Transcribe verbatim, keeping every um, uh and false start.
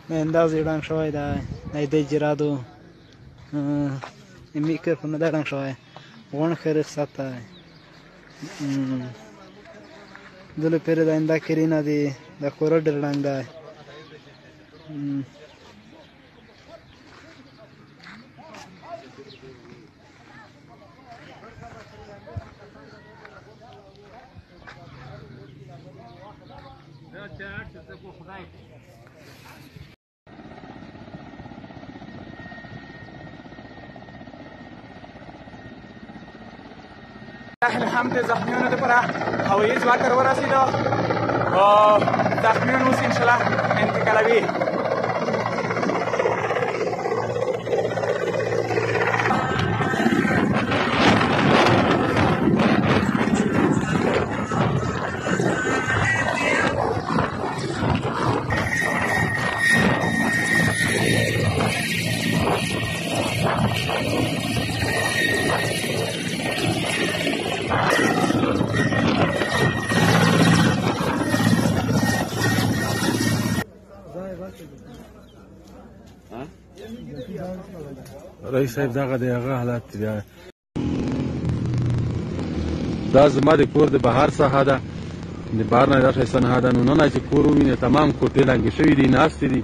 Mendazî rang şawê da, ney de cirado. Imi kir xwe me de rang şawê. Wan xerix sata. Dulu pere da enda kirina di, da koro dir rang da. Elhamdülillah, zexmiyonê de para hawayî zivakar werasî da. Û zexmiyon wis inşallah intiqal bî. Reis sahib, daxa de yaxa halat ya. Da zima de kor de bahar saha da. Ne barna da şaysan ha da, nûnan ay kor û mîne tamam kor tê langê şewî dî, nastî dî.